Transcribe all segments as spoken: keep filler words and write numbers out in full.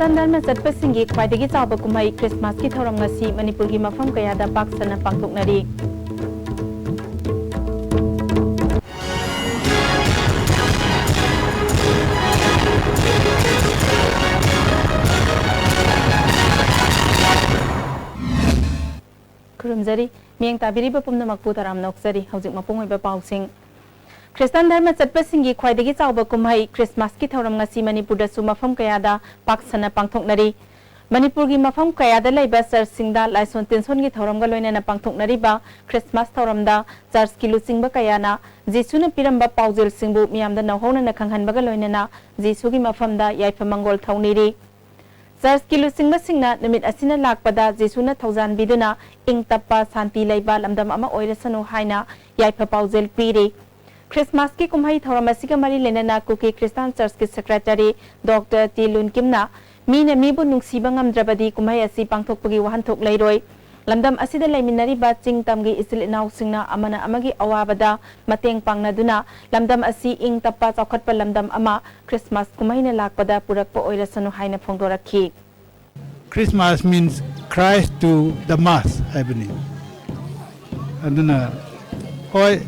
Christian ꯙꯔꯃ ꯆꯠꯄꯁꯤꯡꯒꯤ ꯈ꯭ꯋꯥꯏꯗꯒꯤ ꯆꯥꯎꯕ ꯀꯨꯝꯍꯩ ꯈ꯭ꯔꯤꯁꯃꯥꯁꯀꯤ ꯊꯧꯔꯝ ꯉꯁꯤ ꯃꯅꯤꯄꯨꯔꯒꯤ ꯃꯐꯝ ꯀꯌꯥꯗ ꯄꯥꯛ ꯁꯟꯅ ꯄꯥꯡꯊꯣꯛꯅꯔꯤ꯫ ꯈꯨꯔꯨꯝꯖꯔꯤ꯫ ꯃꯤꯠꯌꯦꯡ ꯇꯥꯕꯤꯔꯤꯕ ꯄꯨꯝꯅꯃꯛꯄꯨ ꯇꯔꯥꯝꯅ ꯑꯣꯛꯆꯔꯤ꯫ ꯍꯧꯖꯤꯛ ꯃꯄꯨꯡ ꯑꯣꯏꯕ ꯄꯥꯎꯁꯤꯡ꯫ ꯈ꯭ꯔꯤꯁꯇꯥꯟ ꯙꯔꯃ ꯆꯠꯄꯁꯤꯡꯒꯤ ꯈ꯭ꯋꯥꯏꯗꯒꯤ ꯆꯥꯎꯕ ꯀꯨꯝꯍꯩ ꯈ꯭ꯔꯤꯁꯃꯥꯁꯀꯤ ꯊꯧꯔꯝ ꯉꯁꯤ ꯃꯅꯤꯄꯨꯔꯗꯁꯨ ꯃꯐꯝ ꯀꯌꯥꯗ ꯄꯥꯛ ꯁꯟꯅ ꯄꯥꯡꯊꯣꯛꯅꯔꯤ꯫ ꯃꯅꯤꯄꯨꯔꯒꯤ ꯃꯐꯝ ꯀꯌꯥꯗ ꯂꯩꯕ ꯆꯔꯆꯁꯤꯡꯗ ꯂꯥꯏꯁꯣꯟ ꯇꯤꯟꯁꯣꯟꯒꯤ ꯊꯧꯔꯝꯒ ꯂꯣꯏꯅꯅ ꯄꯥꯡꯊꯣꯛꯅꯔꯤꯕ ꯈ꯭ꯔꯤꯁꯃꯥꯁ ꯊꯧꯔꯝꯗ ꯆꯔꯆꯀꯤ ꯂꯨꯆꯤꯡꯕ ꯀꯌꯥꯅ ꯖꯤꯁꯨꯅ ꯄꯤꯔꯝꯕ ꯄꯥꯎꯖꯦꯜꯁꯤꯡꯕꯨ ꯃꯤꯌꯥꯝꯗ ꯅꯧꯍꯧꯅꯅ ꯈꯪꯍꯟꯕꯒ ꯂꯣꯏꯅꯅ ꯖꯤꯁꯨꯒꯤ ꯃꯐꯝꯗ ꯌꯥꯏꯐ ꯃꯪꯒꯣꯜ ꯊꯧꯅꯤꯔꯤ꯫ ꯆꯔꯆꯀꯤ ꯂꯨꯆꯤꯡꯕꯁꯤꯡꯅ ꯅꯨꯃꯤꯠ ꯑꯁꯤꯅ ꯂꯥꯛꯄꯗ ꯖꯤꯁꯨꯅ ꯊꯧꯖꯥꯟꯕꯤꯗꯨꯅ ꯏꯪ ꯇꯞꯄ, ꯁꯥꯟꯇꯤ ꯂꯩꯕ ꯂꯝꯗꯝ ꯑꯃ ꯑꯣꯏꯔꯁꯅꯨ ꯍꯥꯏꯅ ꯌꯥꯏꯐ ꯄꯥꯎꯖꯦꯜ ꯄꯤꯔꯤ꯫ ꯈ꯭ꯔꯤꯁꯃꯥꯁꯀꯤ ꯀꯨꯝꯍꯩ ꯊꯧꯔꯝ ꯑꯁꯤꯒ ꯃꯔꯤ ꯂꯩꯅꯅ ꯀꯨꯀꯤ ꯈ꯭ꯔꯤꯁꯇꯥꯟ ꯆꯔꯆꯀꯤ ꯁꯦꯀ꯭ꯔꯦꯇꯔꯤ ꯗꯣꯛꯇꯔ ꯇꯤ ꯂꯨꯟꯀꯤꯝꯅ ꯃꯤꯅ ꯃꯤꯕꯨ ꯅꯨꯡꯁꯤꯕ ꯉꯝꯗ꯭ꯔꯕꯗꯤ ꯀꯨꯝꯍꯩ ꯑꯁꯤ ꯄꯥꯡꯊꯣꯛꯄꯒꯤ ꯋꯥꯍꯟꯊꯣꯛ ꯂꯩꯔꯣꯏ꯫ ꯂꯝꯗꯝ ꯑꯁꯤꯗ ꯂꯩꯃꯤꯟꯅꯔꯤꯕ ꯆꯤꯡ ꯇꯝꯒꯤ ꯏꯆꯤꯜ ꯏꯅꯥꯎꯁꯤꯡꯅ ꯑꯃꯅ ꯑꯃꯒꯤ ꯑꯋꯥꯕꯗ ꯃꯇꯦꯡ ꯄꯥꯡꯅꯗꯨꯅ ꯂꯝꯗꯝ ꯑꯁꯤ ꯏꯪ ꯇꯞꯄ ꯆꯥꯎꯈꯠꯄ ꯂꯝꯗꯝ ꯑꯃ ꯈ꯭ꯔꯤꯁꯃꯥꯁ ꯀꯨꯝꯍꯩꯅ ꯂꯥꯛꯄꯗ ꯄꯨꯔꯛꯄ ꯑꯣꯏꯔꯁꯅꯨ ꯍꯥꯏꯅ ꯐꯣꯡꯗꯣꯔꯛꯈꯤ꯫ Christmas means Christ to the mass ꯍꯥꯏꯕꯅꯤ꯫ ꯑꯗꯨꯅ ꯍꯣꯏ,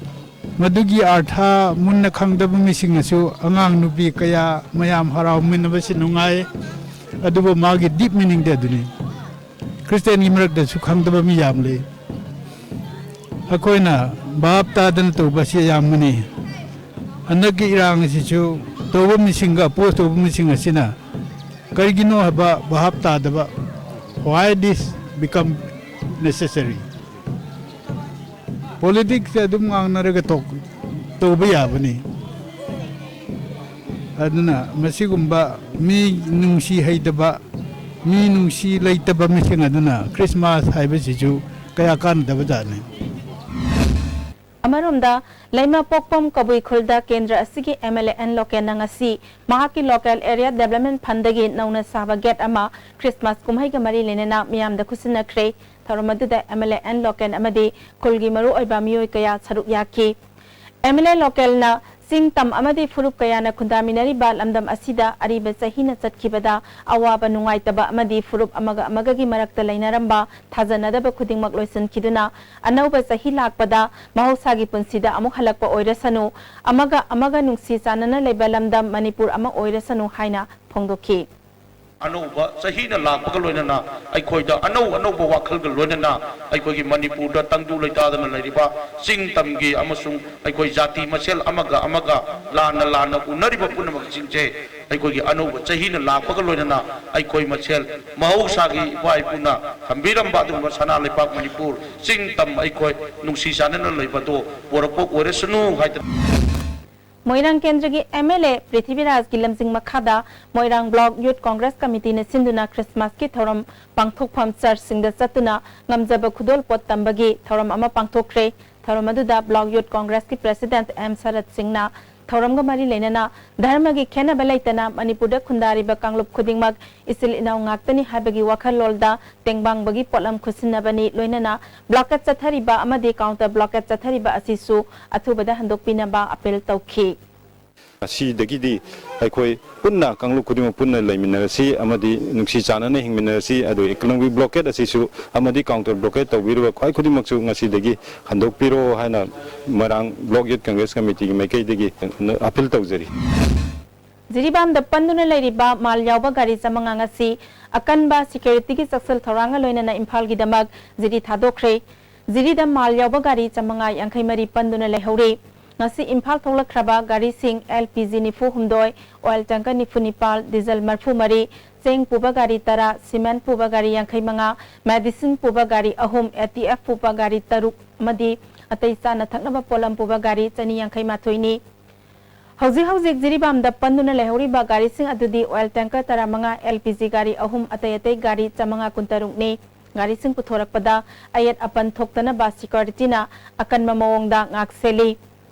ꯃꯗꯨꯒꯤ ꯑꯥꯔꯊ ꯃꯨꯟꯅ ꯈꯪꯗꯕ ꯃꯤꯁꯤꯡꯅꯁꯨ ꯑꯉꯥꯡ ꯅꯨꯄꯤ ꯀꯌꯥ ꯃꯌꯥꯝ ꯍꯔꯥꯎꯃꯤꯟꯅꯕꯁꯤ ꯅꯨꯡꯉꯥꯏ, ꯑꯗꯨꯕꯨ ꯃꯥꯒꯤ ꯗꯤꯞ ꯃꯤꯅꯤꯡꯗꯤ ꯑꯗꯨꯅꯤ꯫ ꯈ꯭ꯔꯤꯁꯇꯤꯌꯥꯟꯒꯤ ꯃꯔꯛꯇꯁꯨ ꯈꯪꯗꯕ ꯃꯤ ꯌꯥꯝ ꯂꯩ꯫ ꯑꯩꯈꯣꯏꯅ ꯚꯥꯞ ꯇꯥꯗꯅ ꯇꯧꯕꯁꯤ ꯑꯌꯥꯝꯕꯅꯤ꯫ ꯍꯟꯗꯛꯀꯤ ꯏꯔꯥꯡ ꯑꯁꯤꯁꯨ ꯇꯧꯕ ꯃꯤꯁꯤꯡꯒ ꯑꯣꯄꯣꯖ ꯇꯧꯕ ꯃꯤꯁꯤꯡ ꯑꯁꯤꯅ ꯀꯔꯤꯒꯤꯅꯣ ꯍꯥꯏꯕ ꯚꯥꯞ ꯇꯥꯗꯕ, why this become necessary? ꯄꯣꯂꯤꯇꯤꯛꯁꯁꯦ ꯑꯗꯨꯝ ꯉꯥꯡꯅꯔꯒ ꯇꯧꯕ ꯌꯥꯕꯅꯤ꯫ ꯑꯗꯨꯅ ꯃꯁꯤꯒꯨꯝꯕ ꯃꯤ ꯅꯨꯡꯁꯤ ꯍꯩꯇꯕ, ꯃꯤ ꯅꯨꯡꯁꯤ ꯂꯩꯇꯕ ꯃꯤꯁꯤꯡ ꯑꯗꯨꯅ ꯈ꯭ꯔꯤꯁꯃꯥꯁ ꯍꯥꯏꯕꯁꯤꯁꯨ ꯀꯌꯥ ꯀꯥꯟꯅꯗꯕ ꯖꯥꯠꯅꯤ꯫ ꯑꯃꯔꯣꯝꯗ, ꯂꯩꯃꯄꯣꯛꯄꯝ ꯀꯕꯨꯏ ꯈꯨꯜꯗ ꯀꯦꯟꯗ꯭ꯔ ꯑꯁꯤꯒꯤ ꯑꯦꯝ ꯑꯦꯜ ꯑꯦ ꯑꯦꯟ ꯂꯣꯀꯦꯟꯅ ꯉꯁꯤ ꯃꯍꯥꯛꯀꯤ ꯂꯣꯀꯦꯜ ꯑꯦꯔꯤꯌꯥ ꯗꯦꯕꯂꯞꯃꯦꯟ ꯐꯟꯗꯒꯤ ꯅꯧꯅ ꯁꯥꯕ ꯒꯦꯠ ꯑꯃ ꯈ꯭ꯔꯤꯁꯃꯥꯁ ꯀꯨꯝꯍꯩꯒ ꯃꯔꯤ ꯂꯩꯅꯅ ꯃꯤꯌꯥꯝꯗ ꯈꯨꯠꯁꯤꯟꯅꯈ꯭ꯔꯦ꯫ ꯊꯧꯔꯝ ꯑꯗꯨꯗ M L A N local ꯑꯃꯗꯤ ꯈꯨꯜꯒꯤ ꯃꯔꯨꯑꯣꯏꯕ ꯃꯤꯑꯣꯏ ꯀꯌꯥ ꯁꯔꯨꯛ ꯌꯥꯈꯤ꯫ ꯑꯦꯝ ꯑꯦꯜ ꯑꯦ ꯂꯣꯀꯦꯜꯅ ꯆꯤꯡ ꯇꯝ ꯑꯃꯗꯤ ꯐꯨꯔꯨꯞ ꯀꯌꯥꯅ ꯈꯨꯟꯗꯥꯃꯤꯟꯅꯔꯤꯕ ꯂꯝꯗꯝ ꯑꯁꯤꯗ ꯑꯔꯤꯕ ꯆꯍꯤꯅ ꯆꯠꯈꯤꯕꯗ ꯑꯋꯥꯕ ꯅꯨꯡꯉꯥꯏꯇꯕ ꯑꯃꯗꯤ ꯐꯨꯔꯨꯞ ꯑꯃꯒ ꯑꯃꯒꯒꯤ ꯃꯔꯛꯇ ꯂꯩꯅꯔꯝꯕ ꯊꯥꯖꯅꯗꯕ ꯈꯨꯗꯤꯡꯃꯛ ꯂꯣꯏꯁꯤꯟꯈꯤꯗꯨꯅ ꯑꯅꯧꯕ ꯆꯍꯤ ꯂꯥꯛꯄꯗ ꯃꯍꯧꯁꯥꯒꯤ ꯄꯨꯟꯁꯤꯗ ꯑꯃꯨꯛ ꯍꯜꯂꯛꯄ ꯑꯣꯏꯔꯁꯅꯨ, ꯑꯃꯒ ꯑꯃꯒ ꯅꯨꯡꯁꯤ ꯆꯥꯟꯅꯅ ꯂꯩꯕ ꯂꯝꯗꯝ ꯃꯅꯤꯄꯨꯔ ꯑꯃ ꯑꯣꯏꯔꯁꯅꯨ ꯍꯥꯏꯅ ꯐꯣꯡꯗꯣꯛꯈꯤ꯫ ꯑꯅꯧꯕ ꯆꯍꯤꯅ ꯂꯥꯛꯄꯒ ꯂꯣꯏꯅꯅ ꯑꯩꯈꯣꯏꯗ ꯑꯅꯧ ꯑꯅꯧꯕ ꯋꯥꯈꯜꯒ ꯂꯣꯏꯅꯅ ꯑꯩꯈꯣꯏꯒꯤ ꯃꯅꯤꯄꯨꯔꯗ ꯇꯪꯗꯨ ꯂꯩꯇꯥꯗꯅ ꯂꯩꯔꯤꯕ ꯆꯤꯡ ꯇꯝꯒꯤ ꯑꯃꯁꯨꯡ ꯑꯩꯈꯣꯏ ꯖꯥꯇꯤ ꯃꯁꯦꯜ ꯑꯃꯒ ꯑꯃꯒ ꯂꯥꯟꯅ ꯂꯥꯟꯅ ꯎꯅꯔꯤꯕ ꯄꯨꯝꯅꯃꯛꯁꯤꯡꯁꯦ ꯑꯩꯈꯣꯏꯒꯤ ꯑꯅꯧꯕ ꯆꯍꯤꯅ ꯂꯥꯛꯄꯒ ꯂꯣꯏꯅꯅ ꯑꯩꯈꯣꯏ ꯃꯁꯦꯜ ꯃꯍꯧꯁꯥꯒꯤ ꯏꯄꯥ ꯏꯄꯨꯅ ꯊꯝꯕꯤꯔꯝꯕ ꯑꯗꯨꯒꯨꯝꯕ ꯁꯅꯥ ꯂꯩꯕꯥꯛ ꯃꯅꯤꯄꯨꯔ ꯆꯤꯡ ꯇꯝ ꯑꯩꯈꯣꯏ ꯅꯨꯡꯁꯤ ꯆꯥꯟꯅꯅ ꯂꯩꯕꯗꯣ ꯄꯣꯔꯛꯄ ꯑꯣꯏꯔꯁꯅꯨ ꯍꯥꯏꯗꯅ꯫ ꯃꯣꯏꯔꯥꯡ ꯀꯦꯟꯗ꯭ꯔꯒꯤ ꯑꯦꯝ ꯑꯦꯜ ꯑꯦ ꯄ꯭ꯔꯤꯊꯤꯕꯤꯔꯥꯖꯒꯤ ꯂꯝꯖꯤꯡ ꯃꯈꯥꯗ ꯃꯣꯏꯔꯥꯡ ꯕ꯭ꯂꯣꯛ ꯌꯨꯠ ꯀꯣꯡꯒ꯭ꯔꯦꯁ ꯀꯃꯤꯇꯤꯅ ꯁꯤꯟꯗꯨꯅ ꯈ꯭ꯔꯤꯁꯃꯥꯁꯀꯤ ꯊꯧꯔꯝ ꯄꯥꯡꯊꯣꯛꯐꯝ ꯆꯔꯆꯁꯤꯡꯗ ꯆꯠꯇꯨꯅ ꯉꯝꯖꯕ ꯈꯨꯗꯣꯜꯄꯣꯠ ꯇꯝꯕꯒꯤ ꯊꯧꯔꯝ ꯑꯃ ꯄꯥꯡꯊꯣꯛꯈ꯭ꯔꯦ꯫ ꯊꯧꯔꯝ ꯑꯗꯨꯗ ꯕ꯭ꯂꯣꯛ ꯌꯨꯠ ꯀꯣꯡꯒ꯭ꯔꯦꯁꯀꯤ ꯄ꯭ꯔꯦꯁꯤꯗꯦꯟꯠ ꯑꯦꯝ ꯁꯔꯠ ꯁꯤꯡꯅ ꯊꯧꯔꯝꯒ ꯃꯔꯤ ꯂꯩꯅꯅ ꯙꯔꯃꯒꯤ ꯈꯦꯟꯅꯕ ꯂꯩꯇꯅ ꯃꯅꯤꯄꯨꯔꯗ ꯈꯨꯟꯗꯥꯔꯤꯕ ꯀꯥꯡꯂꯨꯞ ꯈꯨꯗꯤꯡꯃꯛ ꯏꯆꯤꯜ ꯏꯅꯥꯎ ꯉꯥꯛꯇꯅꯤ ꯍꯥꯏꯕꯒꯤ ꯋꯥꯈꯜꯂꯣꯟꯗ ꯇꯦꯡꯕꯥꯡꯕꯒꯤ ꯄꯣꯠꯂꯝ ꯈꯨꯠꯁꯤꯟꯅꯕꯅꯤ, ꯂꯣꯏꯅꯅ ꯕ꯭ꯂꯣꯀꯦꯠ ꯆꯠꯊꯔꯤꯕ ꯑꯃꯗꯤ ꯀꯥꯎꯟꯇꯔ ꯕ꯭ꯂꯣꯀꯦꯠ ꯆꯠꯊꯔꯤꯕ ꯑꯁꯤꯁꯨ ꯑꯊꯨꯕꯗ ꯍꯟꯗꯣꯛꯄꯤꯅꯕ ꯑꯄꯤꯜ ꯇꯧꯈꯤ꯫ ꯉꯁꯤꯗꯒꯤꯗꯤ ꯑꯩꯈꯣꯏ ꯄꯨꯟꯅ ꯀꯥꯡꯂꯨꯞ ꯈꯨꯗꯤꯡꯃꯛ ꯄꯨꯟꯅ ꯂꯩꯃꯤꯟꯅꯔꯁꯤ ꯑꯃꯗꯤ ꯅꯨꯡꯁꯤ ꯆꯥꯟꯅꯅ ꯍꯤꯡꯃꯤꯟꯅꯔꯁꯤ꯫ ꯑꯗꯨ ꯏꯀꯣꯅꯣꯃꯤꯛ ꯕ꯭ꯂꯣꯀꯦꯠ ꯑꯁꯤꯁꯨ ꯑꯃꯗꯤ ꯀꯥꯎꯟꯇꯔ ꯕ꯭ꯂꯣꯀꯦꯠ ꯇꯧꯕꯤꯔꯤꯕ ꯈ꯭ꯋꯥꯏ ꯈꯨꯗꯤꯡꯃꯛꯁꯨ ꯉꯁꯤꯗꯒꯤ ꯍꯟꯗꯣꯛꯄꯤꯔꯣ ꯍꯥꯏꯅ ꯃꯣꯏꯔꯥꯡ ꯕ꯭ꯂꯣꯛ ꯌꯨꯠ ꯀꯪꯒ꯭ꯔꯦꯁ ꯀꯃꯤꯇꯤꯒꯤ ꯃꯥꯏꯀꯩꯗꯒꯤ ꯑꯄꯤꯜ ꯇꯧꯖꯔꯤ꯫ ꯖꯤꯔꯤꯕꯥꯝꯗ ꯄꯟꯗꯨꯅ ꯂꯩꯔꯤꯕ ꯃꯥꯜ ꯌꯥꯎꯕ ꯒꯥꯔꯤ ꯆꯥꯃꯉꯥ ꯉꯁꯤ ꯑꯀꯟꯕ ꯁꯦꯀ꯭ꯌꯨꯔꯤꯇꯤꯒꯤ ꯆꯦꯛꯁꯤꯜ ꯊꯧꯔꯥꯡꯒ ꯂꯣꯏꯅꯅ ꯏꯝꯐꯥꯜꯒꯤꯗꯃꯛ ꯖꯤꯔꯤ ꯊꯥꯗꯣꯛꯈ꯭ꯔꯦ꯫ ꯖꯤꯔꯤꯗ ꯃꯥꯜ ꯌꯥꯎꯕ ꯒꯥꯔꯤ ꯆꯥꯃꯉꯥ ꯌꯥꯡꯈꯩ ꯃꯔꯤ ꯄꯟꯗꯨꯅ ꯂꯩꯍꯧꯔꯤ꯫ ꯉꯁꯤ ꯏꯝꯐꯥꯜ ꯊꯣꯛꯂꯛꯈ꯭ꯔꯕ ꯒꯥꯔꯤꯁꯤꯡ ꯑꯦꯜ ꯄꯤ ꯖꯤ ꯅꯤꯐꯨ ꯍꯨꯝꯗꯣꯏ, ꯑꯣꯏꯜ ꯇꯦꯡꯀꯔ ꯅꯤꯐꯨ ꯅꯤꯄꯥꯜ, ꯗꯤꯖꯜ ꯃꯔꯤꯐꯨ ꯃꯔꯤ, ꯆꯦꯡ ꯄꯨꯕ ꯒꯥꯔꯤ ꯇꯔꯥ, ꯁꯤꯃꯦꯟ ꯄꯨꯕ ꯒꯥꯔꯤ ꯌꯥꯡꯈꯩ ꯃꯉꯥ, ꯃꯦꯗꯤꯁꯤꯟ ꯄꯨꯕ ꯒꯥꯔꯤ ꯑꯍꯨꯝ, ꯑꯦ ꯇꯤ ꯑꯦꯐ ꯄꯨꯕ ꯒꯥꯔꯤ ꯇꯔꯨꯛ ꯑꯃꯗꯤ ꯑꯇꯩ ꯆꯥꯅ ꯊꯛꯅꯕ ꯄꯣꯠꯂꯝ ꯄꯨꯕ ꯒꯥꯔꯤ ꯆꯅꯤ ꯌꯥꯡꯈꯩ ꯃꯥꯊꯣꯏꯅꯤ꯫ ꯍꯧꯖꯤꯛ ꯍꯧꯖꯤꯛ ꯖꯤꯔꯤꯕꯥꯝꯗ ꯄꯟꯗꯨꯅ ꯂꯩꯍꯧꯔꯤꯕ ꯒꯥꯔꯤꯁꯤꯡ ꯑꯗꯨꯗꯤ ꯑꯣꯏꯜ ꯇꯦꯡꯀꯔ ꯇꯔꯥꯃꯉꯥ, ꯑꯦꯜ ꯄꯤ ꯖꯤ ꯒꯥꯔꯤ ꯑꯍꯨꯝ, ꯑꯇꯩ ꯑꯇꯩ ꯒꯥꯔꯤ ꯆꯥꯃꯉꯥ ꯀꯨꯟꯇꯔꯨꯛꯅꯤ꯫ ꯒꯥꯔꯤꯁꯤꯡ ꯄꯨꯊꯣꯔꯛꯄꯗ ꯑꯌꯦꯠ ꯑꯄꯟ ꯊꯣꯛꯇꯅꯕ ꯁꯦꯀ꯭ꯌꯨꯔꯤꯇꯤꯅ ꯑꯀꯟꯕ ꯃꯑꯣꯡꯗ ꯉꯥꯛꯁꯦꯜꯂꯤ꯫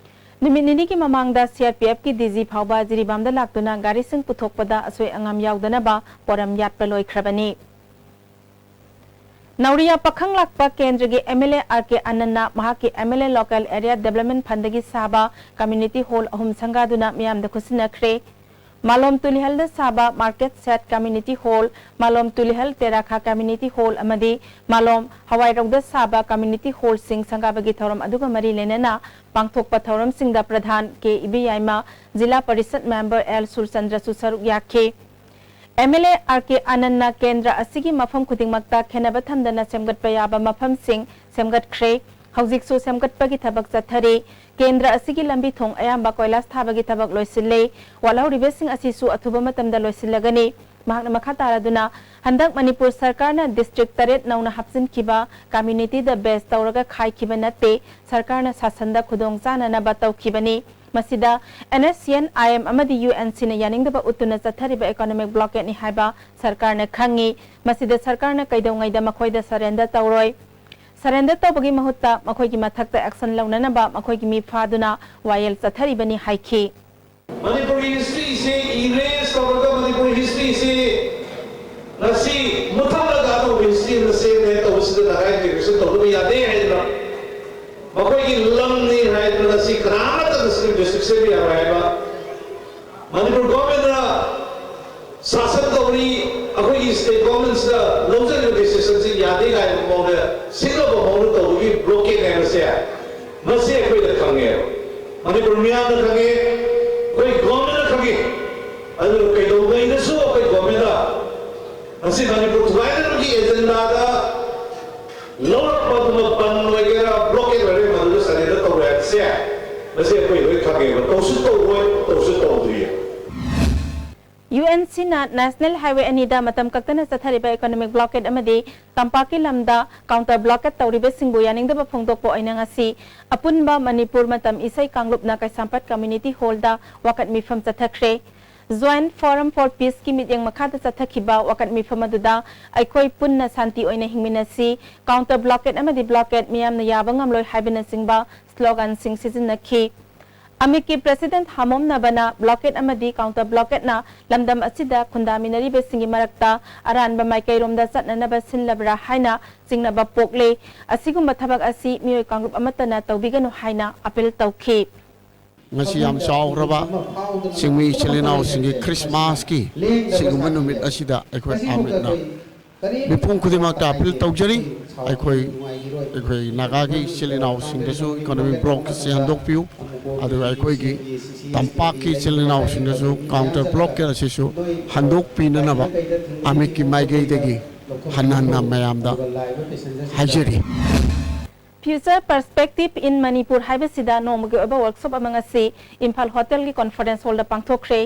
ꯅꯨꯃꯤꯠ ꯅꯤꯅꯤꯒꯤ ꯃꯃꯥꯡꯗ C R P ꯑꯦꯐꯀꯤ D G ꯐꯥꯎꯕ ꯖꯤꯔꯤꯕꯥꯝꯗ ꯂꯥꯛꯇꯨꯅ ꯒꯥꯔꯤꯁꯤꯡ ꯄꯨꯊꯣꯛꯄꯗ ꯑꯁꯣꯏ ꯑꯉꯥꯝ ꯌꯥꯎꯗꯅꯕ ꯄꯣꯔꯝ ꯌꯥꯠꯄ ꯂꯣꯏꯈ꯭ꯔꯕꯅꯤ꯫ ꯅꯧꯔꯤꯌꯥ ꯄꯥꯈꯪ ꯂꯥꯛꯄ ꯀꯦꯟꯗ꯭ꯔꯒꯤ M L A R K ꯑꯥꯅꯟꯅ ꯃꯍꯥꯛꯀꯤ M L A local area development ꯐꯟꯗꯒꯤ ꯁꯥꯕ ꯀꯝꯃ꯭ꯌꯨꯅꯤꯇꯤ ꯍꯣꯜ ꯑꯍꯨꯝ ꯁꯪꯒꯥꯗꯨꯅ ꯃꯤꯌꯥꯝꯗ ꯈꯨꯠꯁꯤꯟꯅꯈ꯭ꯔꯦ꯫ ꯃꯥꯂꯣꯝ ꯇꯨꯂꯤꯍꯜꯗ ꯁꯥꯕ market shed community hall, Malom Tulihal ꯇꯦꯔꯥꯈꯥ ꯀꯝꯃ꯭ꯌꯨꯅꯤꯇꯤ ꯍꯣꯜ ꯑꯃꯗꯤ ꯃꯥꯂꯣꯝ ꯍꯋꯥꯏꯔꯧꯗ ꯁꯥꯕ ꯀꯝꯃ꯭ꯌꯨꯅꯤꯇꯤ ꯍꯣꯜꯁꯤꯡ ꯁꯪꯒꯥꯕꯒꯤ ꯊꯧꯔꯝ ꯑꯗꯨꯒ ꯃꯔꯤ ꯂꯩꯅꯅ ꯄꯥꯡꯊꯣꯛꯄ ꯊꯧꯔꯝꯁꯤꯡꯗ ꯄ꯭ꯔꯙꯥꯟ ꯀꯦ ꯏꯕꯦꯌꯥꯏꯃ, ꯖꯤꯂꯥ ꯄꯔꯤꯁꯠ ꯃꯦꯝꯕꯔ ꯑꯦꯜ ꯁꯨꯔꯆꯟꯗ꯭ꯔꯁꯨ ꯁꯔꯨꯛ ꯌꯥꯈꯤ꯫ M L A R K ꯑꯥꯅꯟꯅ ꯀꯦꯟꯗ꯭ꯔ ꯑꯁꯤꯒꯤ ꯃꯐꯝ ꯈꯨꯗꯤꯡꯃꯛꯇ ꯈꯦꯟꯅꯕ ꯊꯝꯗꯅ ꯁꯦꯝꯒꯠꯄ ꯌꯥꯕ ꯃꯐꯝꯁꯤꯡ ꯁꯦꯝꯒꯠꯈ꯭ꯔꯦ꯫ ꯍꯧꯖꯤꯛꯁꯨ ꯁꯦꯝꯒꯠꯄꯒꯤ ꯊꯕꯛ ꯆꯠꯊꯔꯤ꯫ ꯀꯦꯟꯗ꯭ꯔ ꯑꯁꯤꯒꯤ ꯂꯝꯕꯤ ꯊꯣꯡ ꯑꯌꯥꯝꯕ ꯀꯣꯏꯂꯥꯁ ꯊꯥꯕꯒꯤ ꯊꯕꯛ ꯂꯣꯏꯁꯤꯜꯂꯦ꯫ ꯋꯥꯠꯍꯧꯔꯤꯕꯁꯤꯡ ꯑꯁꯤꯁꯨ ꯑꯊꯨꯕ ꯃꯇꯝꯗ ꯂꯣꯏꯁꯤꯜꯂꯒꯅꯤ꯫ ꯃꯍꯥꯛꯅ ꯃꯈꯥ ꯇꯥꯔꯗꯨꯅ, ꯍꯟꯗꯛ ꯃꯅꯤꯄꯨꯔ ꯁꯔꯀꯥꯔꯅ ꯗꯤꯁꯇ꯭ꯔꯤꯛ ꯇꯔꯦꯠ ꯅꯧꯅ ꯍꯥꯞꯆꯤꯟꯈꯤꯕ ꯀꯝꯃ꯭ꯌꯨꯅꯤꯇꯤꯗ ꯕꯦꯁ ꯇꯧꯔꯒ ꯈꯥꯏꯈꯤꯕ ꯅꯠꯇꯦ, ꯁꯔꯀꯥꯔꯅ ꯁꯥꯁꯟꯗ ꯈꯨꯗꯣꯡ ꯆꯥꯅꯅꯕ ꯇꯧꯈꯤꯕꯅꯤ꯫ ꯃꯁꯤꯗ N S C N, I M ꯑꯃꯗꯤ ꯌꯨ ꯑꯦꯟ ꯁꯤꯅ ꯌꯥꯅꯤꯡꯗꯕ ꯎꯠꯇꯨꯅ ꯆꯠꯊꯔꯤꯕ ꯏꯀꯣꯅꯣꯃꯤꯛ ꯕ꯭ꯂꯣꯀꯦꯠꯅꯤ ꯍꯥꯏꯕ ꯁꯔꯀꯥꯔꯅ ꯈꯪꯉꯤ꯫ ꯃꯁꯤꯗ ꯁꯔꯀꯥꯔꯅ ꯀꯩꯗꯧꯉꯩꯗ ꯃꯈꯣꯏꯗ ꯁꯔꯦꯟꯗꯔ ꯇꯧꯔꯣꯏ꯫ ꯁꯔꯦꯟꯗꯔ ꯇꯧꯕꯒꯤ ꯃꯍꯨꯠꯇ ꯃꯈꯣꯏꯒꯤ ꯃꯊꯛꯇ ꯑꯦꯛꯁꯟ ꯂꯧꯅꯅꯕ ꯃꯈꯣꯏꯒꯤ ꯃꯤ ꯐꯥꯗꯨꯅ ꯋꯥꯌꯦꯜ ꯆꯠꯊꯔꯤꯕꯅꯤ ꯍꯥꯏꯈꯤ꯫ ꯃꯅꯤꯄꯨꯔꯒꯤ ꯍꯤꯁꯇ꯭ꯔꯤꯁꯦ ꯏꯔꯦꯖ ꯇꯧꯔꯒ ꯃꯅꯤꯄꯨꯔ ꯍꯤꯁꯇ꯭ꯔꯤꯁꯦ ꯉꯁꯤ ꯃꯨꯠꯊꯠꯂꯒ ꯑꯅꯧꯕ ꯍꯤꯁꯇ꯭ꯔꯤ ꯑꯃ ꯁꯦꯝꯒꯦ ꯇꯧꯕꯁꯤꯗ ꯅꯥꯒꯥ ꯏꯟꯇꯤꯒ꯭ꯔꯦꯁꯟ ꯇꯧꯗꯕ ꯌꯥꯗꯦ ꯍꯥꯏꯗꯅ, ꯃꯈꯣꯏꯒꯤ ꯂꯝꯅꯤ ꯍꯥꯏꯗꯅ ꯉꯁꯤ ꯀꯅꯥꯃꯠꯇꯅ ꯁꯤ ꯗꯤꯁꯇ꯭ꯔꯤꯛ ꯁꯦꯝꯕ ꯌꯥꯔꯣꯏ ꯍꯥꯏꯕ, ꯃꯅꯤꯄꯨꯔ ꯒꯣꯔꯃꯦꯟꯅ ꯁꯥꯁꯟ ꯇꯧꯔꯤ, ꯑꯩꯈꯣꯏꯒꯤ ꯁ꯭ꯇꯦꯠ ꯒꯣꯔꯃꯦꯟꯁꯤꯗ ꯂꯧꯖꯔꯤꯕ ꯗꯤꯁꯤꯖꯟꯁꯤ ꯌꯥꯗꯦ ꯀꯥꯏꯅ ꯃꯑꯣꯡꯗ ꯁꯤꯡꯅꯕ ꯃꯑꯣꯡꯗ ꯇꯧꯕꯒꯤ ꯕ꯭ꯂꯣꯀꯦꯠ ꯍꯥꯏꯕꯁꯦ, ꯃꯁꯤ ꯑꯩꯈꯣꯏꯗ ꯈꯪꯉꯦ, ꯃꯅꯤꯄꯨꯔ ꯃꯤꯌꯥꯝꯅ ꯈꯪꯉꯦ, ꯑꯩꯈꯣꯏ ꯒꯣꯔꯃꯦꯟꯅ ꯈꯪꯉꯦ꯫ ꯑꯗꯨꯅ ꯀꯩꯗꯧꯉꯩꯗꯁꯨ ꯑꯩꯈꯣꯏ ꯒꯣꯔꯃꯦꯟꯅ ꯉꯁꯤ ꯃꯅꯤꯄꯨꯔ ꯊꯨꯒꯥꯏꯅꯕꯒꯤ ꯑꯦꯖꯦꯟꯗꯥꯗ ꯂꯧꯔꯛꯄ ꯑꯗꯨꯃꯛ ꯕꯟ ꯑꯣꯏꯒꯦꯔꯥ, ꯕ꯭ꯂꯣꯀꯦꯠ ꯑꯣꯏꯒꯦꯔꯥ, ꯃꯗꯨꯗ ꯁꯔꯦꯟꯗꯔ ꯇꯧꯔꯣꯏ ꯍꯥꯏꯕꯁꯦ ꯃꯁꯤ ꯑꯩꯈꯣꯏ ꯂꯣꯏ ꯈꯪꯉꯦꯕ꯫ ꯇꯧꯁꯨ ꯇꯧꯔꯣꯏ, ꯇꯧꯁꯨ ꯇꯧꯗ꯭ꯔꯤꯌꯦ꯫ ꯌꯨ ꯑꯦꯟ ꯁꯤꯅ ꯅꯦꯁꯅꯦꯜ ꯍꯥꯏꯋꯦ ꯑꯅꯤꯗ ꯃꯇꯝ ꯀꯛꯇꯅ ꯆꯠꯊꯔꯤꯕ ꯏꯀꯣꯅꯣꯃꯤꯛ ꯕ꯭ꯂꯣꯀꯦꯠ ꯑꯃꯗꯤ ꯇꯝꯄꯥꯛꯀꯤ ꯂꯝꯗ ꯀꯥꯎꯟꯇꯔ ꯕ꯭ꯂꯣꯀꯦꯠ ꯇꯧꯔꯤꯕꯁꯤꯡꯕꯨ ꯌꯥꯅꯤꯡꯗꯕ ꯐꯣꯡꯗꯣꯛꯄ ꯑꯣꯏꯅ ꯉꯁꯤ ꯑꯄꯨꯟꯕ ꯃꯅꯤꯄꯨꯔ ꯃꯇꯝ ꯏꯁꯩ ꯀꯥꯡꯂꯨꯞꯅ ꯀꯩꯁꯥꯝꯄꯥꯠ ꯀꯝꯃ꯭ꯌꯨꯅꯤꯇꯤ ꯍꯣꯜꯗ ꯋꯥꯀꯠ ꯃꯤꯐꯝ ꯆꯠꯊꯈ꯭ꯔꯦ꯫ Joint Forum for Peaceꯀꯤ ꯃꯤꯠꯌꯦꯡ ꯃꯈꯥꯗ ꯆꯠꯊꯈꯤꯕ ꯋꯥꯀꯠ ꯃꯤꯐꯝ ꯑꯗꯨꯗ "ꯑꯩꯈꯣꯏ ꯄꯨꯟꯅ ꯁꯥꯟꯇꯤ ꯑꯣꯏꯅ ꯍꯤꯡꯃꯤꯟꯅꯁꯤ", "ꯀꯥꯎꯟꯇꯔ ꯕ꯭ꯂꯣꯀꯦꯠ ꯑꯃꯗꯤ ꯕ꯭ꯂꯣꯀꯦꯠ ꯃꯤꯌꯥꯝꯅ ꯌꯥꯕ ꯉꯝꯂꯣꯏ" ꯍꯥꯏꯕꯅꯆꯤꯡꯕ ꯁ꯭ꯂꯣꯒꯥꯟꯁꯤꯡ ꯁꯤꯖꯤꯟꯅꯈꯤ꯫ ꯑꯃꯤꯠꯀꯤ ꯄ꯭ꯔꯦꯁꯤꯗꯦꯟꯠ ꯍꯥꯃꯣꯝ ꯅꯕꯅ ꯕ꯭ꯂꯣꯀꯦꯗ ꯑꯃꯗꯤ ꯀꯥꯎꯟꯇꯔ ꯕ꯭ꯂꯣꯀꯦꯗꯅ ꯂꯝꯗꯝ ꯑꯁꯤꯗ ꯈꯨꯟꯗꯥꯃꯤꯟꯅꯔꯤꯕꯁꯤꯡꯒꯤ ꯃꯔꯛꯇ ꯑꯔꯥꯟꯕ ꯃꯥꯏꯀꯩꯔꯣꯝꯗ ꯆꯠꯅꯅꯕ ꯁꯤꯜꯂꯕ꯭ꯔꯥ ꯍꯥꯏꯅ ꯆꯤꯡꯅꯕ ꯄꯣꯛꯂꯦ꯫ ꯑꯁꯤꯒꯨꯝꯕ ꯊꯕꯛ ꯑꯁꯤ ꯃꯤꯑꯣꯏ ꯀꯥꯡꯂꯨꯞ ꯑꯃꯠꯇꯅ ꯇꯧꯕꯤꯒꯅꯨ ꯍꯥꯏꯅ ꯑꯄꯤꯜ ꯇꯧꯈꯤ꯫ ꯉꯁꯤ ꯌꯥꯝ ꯆꯥꯎꯈ꯭ꯔꯕ ꯆꯤꯡꯃꯤ ꯏꯆꯤꯜ ꯏꯅꯥꯎꯁꯤꯡꯒꯤ ꯈ꯭ꯔꯤꯁꯃꯥꯁꯀꯤ ꯁꯤꯒꯨꯝꯕ ꯅꯨꯃꯤꯠ ꯑꯁꯤꯗ ꯑꯩꯈꯣꯏ ꯑꯃꯤꯠꯅ ꯃꯤꯄꯨꯝ ꯈꯨꯗꯤꯡꯃꯛꯇ ꯑꯄꯤꯜ ꯇꯧꯖꯔꯤ꯫ ꯑꯩꯈꯣꯏ ꯑꯩꯈꯣꯏ ꯅꯥꯒꯥꯒꯤ ꯏꯆꯤꯜ ꯏꯅꯥꯎꯁꯤꯡꯗꯁꯨ ꯏꯀꯣꯅꯣꯃꯤꯛ ꯕ꯭ꯂꯣꯛ ꯑꯁꯤ ꯍꯟꯗꯣꯛꯄꯤꯌꯨ꯫ ꯑꯗꯨꯒ ꯑꯩꯈꯣꯏꯒꯤ ꯇꯝꯄꯥꯛꯀꯤ ꯏꯆꯤꯜ ꯏꯅꯥꯎꯁꯤꯡꯗꯁꯨ ꯀꯥꯎꯟꯇꯔ ꯕ꯭ꯂꯣꯛꯀꯦꯠ ꯑꯁꯤꯁꯨ ꯍꯟꯗꯣꯛꯄꯤꯅꯅꯕ ꯑꯃꯤꯠꯀꯤ ꯃꯥꯏꯀꯩꯗꯒꯤ ꯍꯟꯅ ꯍꯟꯅ ꯃꯌꯥꯝꯗ ꯍꯥꯏꯖꯔꯤ꯫ Future Perspective in Manipur ꯍꯥꯏꯕꯁꯤꯗ ꯅꯣꯡꯃꯒꯤ ꯑꯣꯏꯕ ꯋꯥꯔꯛꯁꯣꯞ ꯑꯃ ꯉꯁꯤ ꯏꯝꯐꯥꯜ ꯍꯣꯇꯦꯜꯒꯤ ꯀꯣꯟꯐꯔꯦꯟꯁ ꯍꯣꯜꯗ ꯄꯥꯡꯊꯣꯛꯈ꯭ꯔꯦ꯫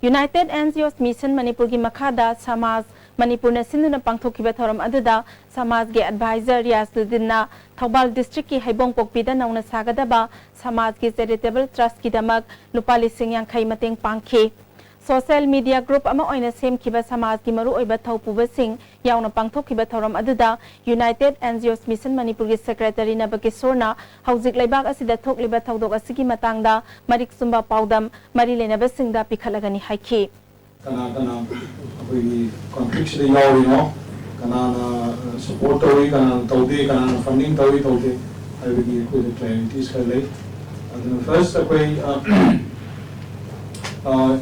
ꯌꯨꯅꯥꯏꯇꯦꯗ ꯑꯦꯟ ꯖꯤ ꯑꯣꯁ ꯃꯤꯁꯟ ꯃꯅꯤꯄꯨꯔꯒꯤ ꯃꯈꯥꯗ ꯁꯃꯥꯖ ꯃꯅꯤꯄꯨꯔꯅ ꯁꯤꯟꯗꯨꯅ ꯄꯥꯡꯊꯣꯛꯈꯤꯕ ꯊꯧꯔꯝ ꯑꯗꯨꯗ ꯁꯃꯥꯖꯒꯤ ꯑꯦꯗꯚꯥꯏꯖꯔ ꯔꯤꯌꯥꯖꯨꯗꯤꯟꯅ ꯊꯧꯕꯥꯜ ꯗꯤꯁꯇ꯭ꯔꯤꯛꯀꯤ ꯍꯩꯕꯣꯡꯄꯣꯛꯄꯤꯗ ꯅꯧꯅ ꯁꯥꯒꯗꯕ ꯁꯃꯥꯖꯒꯤ ꯆꯦꯔꯤꯇꯦꯕꯜ ꯇ꯭ꯔꯁꯀꯤꯗꯃꯛ ꯂꯨꯄꯥ ꯂꯤꯁꯤꯡ ꯌꯥꯡꯈꯩ ꯃꯇꯦꯡ ꯄꯥꯡꯈꯤ꯫ ꯁꯣꯁꯦꯜ ꯃꯤꯗꯤꯌꯥ ꯒ꯭ꯔꯨꯞ ꯑꯃ ꯑꯣꯏꯅ ꯁꯦꯝꯈꯤꯕ ꯁꯃꯥꯖꯒꯤ ꯃꯔꯨꯑꯣꯏꯕ ꯊꯧꯄꯨꯕꯁꯤꯡ ꯌꯥꯎꯅ ꯄꯥꯡꯊꯣꯛꯈꯤꯕ ꯊꯧꯔꯝ ꯑꯗꯨꯗ ꯌꯨꯅꯥꯏꯇꯦꯗ ꯑꯦꯟ ꯖꯤ ꯑꯣꯁ ꯃꯤꯁꯟ ꯃꯅꯤꯄꯨꯔꯒꯤ ꯁꯦꯀ꯭ꯔꯦꯇꯔꯤ ꯅꯕꯀꯤꯁꯣꯔꯅ ꯍꯧꯖꯤꯛ ꯂꯩꯕꯥꯛ ꯑꯁꯤꯗ ꯊꯣꯛꯂꯤꯕ ꯊꯧꯗꯣꯛ ꯑꯁꯤꯒꯤ ꯃꯇꯥꯡꯗ ꯃꯔꯤꯛ ꯆꯨꯝꯕ ꯄꯥꯎꯗꯝ ꯃꯔꯤ ꯂꯩꯅꯕꯁꯤꯡꯗ ꯄꯤꯈꯠꯂꯒꯅꯤ ꯍꯥꯏꯈꯤ꯫ ꯀꯅꯥ ꯀꯅꯥ ꯑꯩꯈꯣꯏꯒꯤ ꯀꯟꯐ꯭ꯂꯤꯛꯁꯤꯗ ꯌꯥꯎꯔꯤꯅꯣ, ꯀꯅꯥꯅ ꯁꯄꯣꯔꯠ ꯇꯧꯔꯤ, ꯀꯅꯥꯅ ꯇꯧꯗꯦ, ꯀꯅꯥꯅ ꯐꯟꯗꯤꯡ ꯇꯧꯔꯤ ꯇꯧꯗꯦ ꯍꯥꯏꯕꯒꯤ ꯑꯩꯈꯣꯏꯗ ꯀ꯭ꯂꯦꯔꯤꯇꯤꯁ ꯈꯔ ꯂꯩ꯫ ꯑꯗꯨꯅ ꯐꯥꯔꯁ ꯑꯩꯈꯣꯏ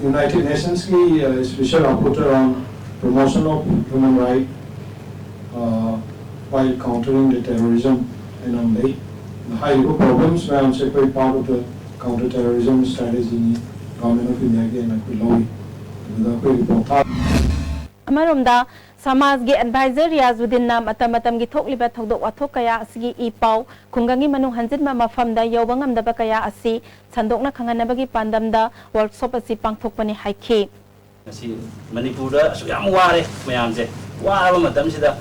ꯌꯨꯅꯥꯏꯇꯦꯗ ꯅꯦꯁꯟꯁꯀꯤ special rapporteur on promotion of human right while countering the terrorism ꯍꯥꯏꯅ ꯑꯃ ꯂꯩ꯫ ꯍꯥꯏꯔꯤꯕ ꯄ꯭ꯔꯣꯕ꯭ꯂꯦꯝꯁ ꯃꯌꯥꯝꯁꯦ ꯑꯩꯈꯣꯏ part of the counter terrorism strategy ꯅꯤ, ꯒꯣꯔꯃꯦꯟ ꯑꯣꯐ ꯏꯟꯗꯤꯌꯥꯒꯤ ꯑꯣꯏꯅ ꯑꯩꯈꯣꯏ ꯂꯧꯔꯤ꯫ ꯑꯗꯨꯗ ꯑꯩꯈꯣꯏ ꯔꯤꯄꯣꯔꯠ ꯊꯥ ꯑꯃꯔꯣꯝꯗ ꯁꯃꯥꯖꯒꯤ ꯑꯦꯗꯚꯥꯏꯖꯔ ꯔꯤꯌꯥꯖꯨꯗꯤꯟꯅ ꯃꯇꯝ ꯃꯇꯝꯒꯤ ꯊꯣꯛꯂꯤꯕ ꯊꯧꯗꯣꯛ ꯋꯥꯊꯣꯛ ꯀꯌꯥ ꯑꯁꯤꯒꯤ ꯏ ꯄꯥꯎ, ꯈꯨꯡꯒꯪꯒꯤ ꯃꯅꯨꯡ ꯍꯟꯖꯤꯟꯕ ꯃꯐꯝꯗ ꯌꯧꯕ ꯉꯝꯗꯕ ꯀꯌꯥ ꯑꯁꯤ ꯁꯟꯗꯣꯛꯅ ꯈꯪꯍꯟꯅꯕꯒꯤ ꯄꯥꯟꯗꯝꯗ ꯋꯥꯔꯛꯁꯣꯞ ꯑꯁꯤ ꯄꯥꯡꯊꯣꯛꯄꯅꯤ ꯍꯥꯏꯈꯤ꯫ ꯉꯁꯤ ꯃꯅꯤꯄꯨꯔꯗ ꯑꯁꯨꯛ ꯌꯥꯝ ꯋꯥꯔꯦ ꯃꯌꯥꯝꯁꯦ, ꯋꯥꯔꯕ ꯃꯇꯝꯁꯤꯗ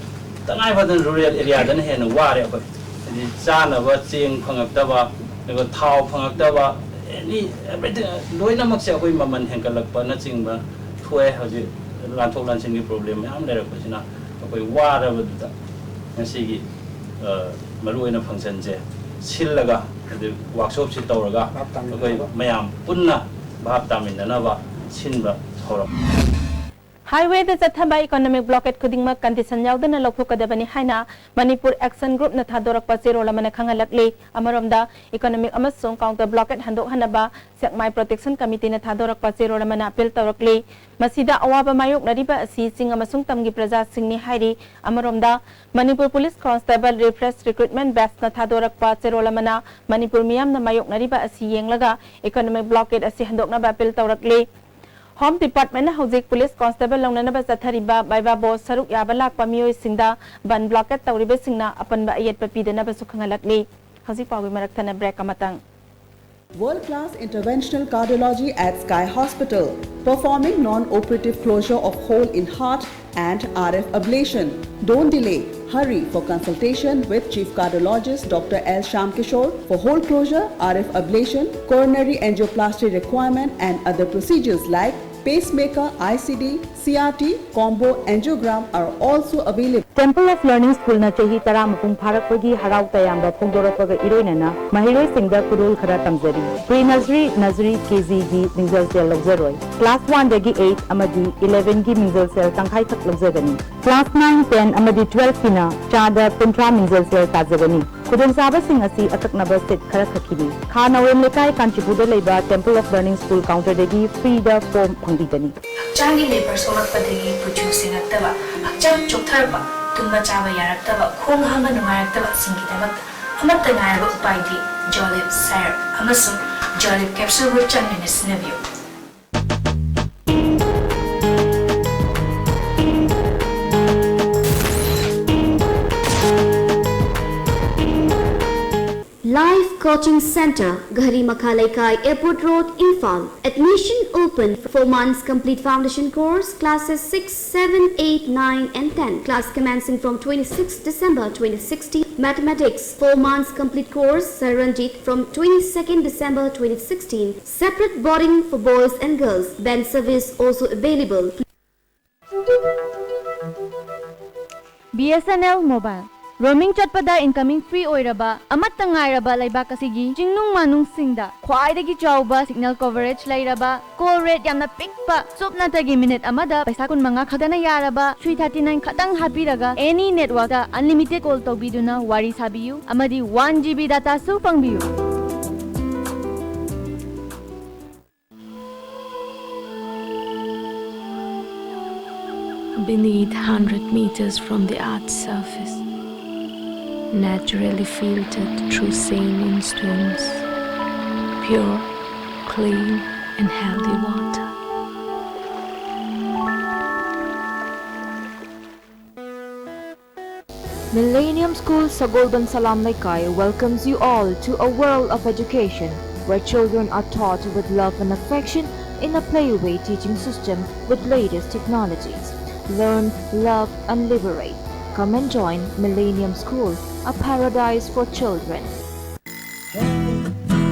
ꯇꯉꯥꯏ ꯐꯗꯅ ꯔꯨꯔꯦꯜ ꯑꯦꯔꯤꯌꯥꯗꯅ ꯍꯦꯟꯅ ꯋꯥꯔꯦ꯫ ꯑꯩꯈꯣꯏ ꯍꯥꯏꯗꯤ ꯆꯥꯅꯕ ꯆꯦꯡ ꯐꯪꯉꯛꯇꯕ, ꯑꯗꯨꯒ ꯊꯥꯎ ꯐꯪꯉꯛꯇꯕ, ꯑꯦꯅꯤ ꯑꯦꯚ꯭ꯔꯤꯊꯤꯡ ꯂꯣꯏꯅꯃꯛꯁꯦ ꯑꯩꯈꯣꯏ ꯃꯃꯜ ꯍꯦꯟꯒꯠꯂꯛꯄꯅꯆꯤꯡꯕ ꯊꯣꯛꯑꯦ꯫ ꯍꯧꯖꯤꯛ ꯂꯥꯟꯊꯣꯛ ꯂꯥꯟꯁꯤꯟꯒꯤ ꯄ꯭ꯔꯣꯕ꯭ꯂꯦꯝ ꯃꯌꯥꯝ ꯂꯩꯔꯛꯄꯁꯤꯅ ꯑꯩꯈꯣꯏ ꯋꯥꯔꯕꯗꯨꯗ ꯉꯁꯤꯒꯤ ꯃꯔꯨꯑꯣꯏꯅ ꯐꯪꯁꯟꯁꯦ ꯁꯤꯜꯂꯒ ꯑꯗꯨ ꯋꯥꯛꯁꯣꯞꯁꯤ ꯇꯧꯔꯒ ꯑꯩꯈꯣꯏ ꯃꯌꯥꯝ ꯄꯨꯟꯅ ꯚꯥꯞ ꯇꯥꯃꯤꯟꯅꯅꯕ ꯁꯤꯟꯕ ꯊꯧꯔꯝ꯫ ꯍꯥꯏꯋꯦꯗ ꯆꯠꯊꯕ ꯏꯀꯣꯅꯣꯃꯤꯛ ꯕ꯭ꯂꯣꯀꯦꯠ ꯈꯨꯗꯤꯡꯃꯛ ꯀꯟꯗꯤꯁꯟ ꯌꯥꯎꯗꯅ ꯂꯧꯊꯣꯛꯀꯗꯕꯅꯤ ꯍꯥꯏꯅ ꯃꯅꯤꯄꯨꯔ ꯑꯦꯛꯁꯟ ꯒ꯭ꯔꯨꯞꯅ ꯊꯥꯗꯣꯔꯛꯄ ꯆꯦꯔꯣꯜ ꯑꯃꯅ ꯈꯪꯍꯜꯂꯛꯂꯤ꯫ ꯑꯃꯔꯣꯝꯗ, ꯏꯀꯣꯅꯣꯃꯤꯛ ꯑꯃꯁꯨꯡ ꯀꯥꯎꯟꯇꯔ ꯕ꯭ꯂꯣꯀꯦꯠ ꯍꯟꯗꯣꯛꯍꯟꯅꯕ ꯁꯦꯛꯃꯥꯏ ꯄ꯭ꯔꯣꯇꯦꯛꯁꯟ ꯀꯃꯤꯇꯤꯅ ꯊꯥꯗꯣꯔꯛꯄ ꯆꯦꯔꯣꯜ ꯑꯃꯅ ꯑꯄꯤꯜ ꯇꯧꯔꯛꯂꯤ꯫ ꯃꯁꯤꯗ ꯑꯋꯥꯕ ꯃꯥꯌꯣꯛꯅꯔꯤꯕ ꯑꯁꯤ ꯆꯤꯡ ꯑꯃꯁꯨꯡ ꯇꯝꯒꯤ ꯄ꯭ꯔꯖꯥꯁꯤꯡꯅꯤ ꯍꯥꯏꯔꯤ꯫ ꯑꯃꯔꯣꯝꯗ, ꯃꯅꯤꯄꯨꯔ ꯄꯨꯂꯤꯁ ꯀꯣꯟꯁꯇꯦꯕꯜ ꯔꯤꯐ꯭ꯔꯦꯁ ꯔꯤꯀ꯭ꯔꯨꯠꯃꯦꯟ ꯕꯦꯠꯁꯅ ꯊꯥꯗꯣꯔꯛꯄ ꯆꯦꯔꯣꯜ ꯑꯃꯅ ꯃꯅꯤꯄꯨꯔ ꯃꯤꯌꯥꯝꯅ ꯃꯥꯌꯣꯛꯅꯔꯤꯕ ꯑꯁꯤ ꯌꯦꯡꯂꯒ ꯏꯀꯣꯅꯣꯃꯤꯛ ꯕ꯭ꯂꯣꯀꯦꯠ ꯑꯁꯤ ꯍꯟꯗꯣꯛꯅꯕ ꯑꯄꯤꯜ ꯇꯧꯔꯛꯂꯤ꯫ ꯍꯣꯝ ꯗꯤꯄꯥꯔꯠꯃꯦꯟꯅ ꯍꯧꯖꯤꯛ ꯄꯨꯂꯤꯁ ꯀꯣꯟꯁꯇꯦꯕꯜ ꯂꯧꯅꯅꯕ ꯆꯠꯊꯔꯤꯕ ꯕꯥꯏꯕꯥꯕꯣ ꯁꯔꯨꯛ ꯌꯥꯕ ꯂꯥꯛꯄ ꯃꯤꯑꯣꯏꯁꯤꯡꯗ ꯕꯟ ꯕ꯭ꯂꯣꯀꯦꯠ ꯇꯧꯔꯤꯕꯁꯤꯡꯅ ꯑꯄꯟꯕ ꯑꯌꯦꯠꯄ ꯄꯤꯗꯅꯕꯁꯨ ꯈꯪꯍꯜꯂꯛꯂꯤ꯫ ꯍꯧꯖꯤꯛ ꯄꯥꯎꯒꯤ ꯃꯔꯛ ꯊꯠꯅ ꯕ꯭ꯔꯦꯛ ꯑꯃꯇꯪ꯫ World class interventional cardiology at Sky Hospital, performing non operative closure of hole in heart and R F ablation. Don't delay. Hurry for consultation with Chief Cardiologist Doctor L Shyamkishore for hole closure, R F ablation, coronary angioplasty requirement, and other procedures like pacemaker, I C D, C R T, combo angiogram are also available. Temple of Learning Schoolꯅ ꯆꯍꯤ ꯇꯔꯥ ꯃꯄꯨꯡ ꯐꯥꯔꯛꯄꯒꯤ ꯍꯔꯥꯎ ꯇꯌꯥꯝꯕ ꯐꯣꯡꯗꯣꯔꯛꯄꯒ ꯏꯔꯣꯏꯅꯅ ꯃꯍꯩꯔꯣꯏꯁꯤꯡꯗ ꯈꯨꯗꯣꯜ ꯈꯔ ꯇꯝꯖꯔꯤ꯫ Pre nursery, nursery, K Gꯒꯤ ꯃꯤꯡꯖꯜꯁꯦꯜ ꯂꯧꯖꯔꯣꯏ꯫ Class one ꯗꯒꯤ eight ꯑꯃꯗꯤ eleven ꯒꯤ ꯃꯤꯡꯖꯜꯁꯦꯜ ꯇꯪꯈꯥꯏꯈꯛ ꯂꯧꯖꯒꯅꯤ꯫ Class nine, ten ꯑꯃꯗꯤ twelve ꯀꯤꯅ ꯆꯥꯗ ꯀꯨꯟꯊ꯭ꯔꯥ ꯃꯤꯡꯖꯜꯁꯦꯜ ꯇꯥꯖꯒꯅꯤ꯫ ꯈꯨꯗꯣꯡꯆꯥꯕꯁꯤꯡ ꯑꯁꯤ ꯑꯀꯛꯅꯕ ꯁꯤꯠ ꯈꯔꯈꯛꯀꯤꯅꯤ꯫ ꯈꯥ ꯅꯥꯎꯔꯦꯝ ꯂꯩꯀꯥꯏ, ꯀꯥꯟꯆꯤꯄꯨꯔꯗ ꯂꯩꯕ Temple of Learning School counterꯗꯒꯤ freeꯗ form ꯐꯪꯕꯤꯒꯅꯤ꯫ ꯍꯛꯆꯥꯡꯒꯤ ꯂꯦꯕꯔ ꯁꯣꯛꯂꯛꯄꯗꯒꯤ ꯀꯨꯆꯨ ꯁꯦꯡꯉꯛꯇꯕ, ꯍꯛꯆꯥꯡ ꯆꯣꯛꯊꯔꯛꯄ, ꯇꯨꯝꯕ ꯆꯥꯕ ꯌꯥꯔꯛꯇꯕ, ꯈꯣꯡ ꯍꯥꯝꯕ ꯅꯨꯡꯉꯥꯏꯔꯛꯇꯕꯁꯤꯡꯒꯤꯗꯃꯛꯇ ꯑꯃꯠꯇ ꯉꯥꯏꯔꯕ ꯎꯄꯥꯏꯗꯤ Jolib Syrup ꯑꯃꯁꯨꯡ Jolib Capsule Root ꯆꯥꯡ ꯅꯥꯏꯅ ꯁꯤꯖꯤꯟꯅꯕꯤꯌꯨ꯫ Life Coaching Center, Ghari Makha Leikai, Airport Road, Imphal. Admission open. Four months complete foundation course, classes six, seven, eight, nine, and ten. Class commencing from twenty-sixth December twenty sixteen. Mathematics, four months complete course, Sir Ranjit, from twenty-second December twenty sixteen. Separate boarding for boys and girls. Van service also available. B S N L Mobile. Roaming ꯆꯠꯄꯗ incoming free ꯑꯣꯏꯔꯕ, ꯑꯃꯠꯇ ꯉꯥꯏꯔꯕ ꯂꯩꯕꯥꯛ ꯑꯁꯤꯒꯤ ꯆꯤꯡꯅꯨꯡ ꯃꯥꯅꯨꯡꯁꯤꯡꯗ ꯈ꯭ꯋꯥꯏꯗꯒꯤ ꯆꯥꯎꯕ signal coverage ꯂꯩꯔꯕ, call rate ꯌꯥꯝꯅ ꯄꯤꯛꯄ, ꯁꯨꯞꯅꯇꯒꯤ minute ꯑꯃꯗ ꯄꯩꯁꯥ ꯀꯨꯟꯃꯉꯥ ꯈꯛꯇꯅ ꯌꯥꯔꯕ three thirty nine ꯈꯛꯇꯪ ꯍꯥꯞꯄꯤꯔꯒ any networkꯇ unlimited call ꯇꯧꯕꯤꯗꯨꯅ ꯋꯥꯔꯤ ꯁꯥꯕꯤꯌꯨ ꯑꯃꯗꯤ one G B dataꯁꯨ ꯐꯪꯕꯤꯌꯨ꯫ Beneath, hundred meters from the earth's surface, naturally filtered through saline streams, pure, clean, and healthy water. Millennium School, Sagolband Salam Leikai welcomes you all to a world of education where children are taught with love and affection in a playway teaching system with latest technologies. Learn, love, and liberate. Come and join Millennium School, a paradise for children. Hey,